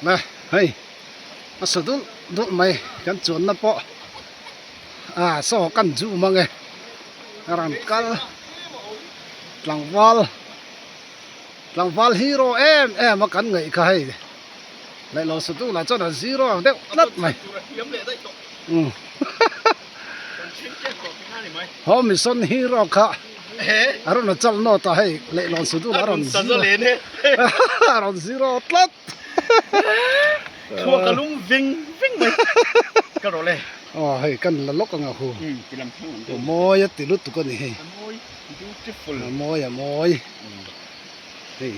Le hei a sa dulh dulh mai kan chuanna pawh ah saw kan zu mang e a rawn kal tlangval tlangval hero em em a kan ngaih kha hei lehlo sa dulah chuan a zero deuh tlat mai umm haw mission hero kha a rawn chal nawt a hei leihlawn su dulah a rawn zero a rawn zero tlat Thua ka lung veng veng mai ka rawh le. Aw hei kan la lawk ang a hu. A mawi a ti lutuk a ni hei. A mawi beautiful. A mawi a mawi. Hei.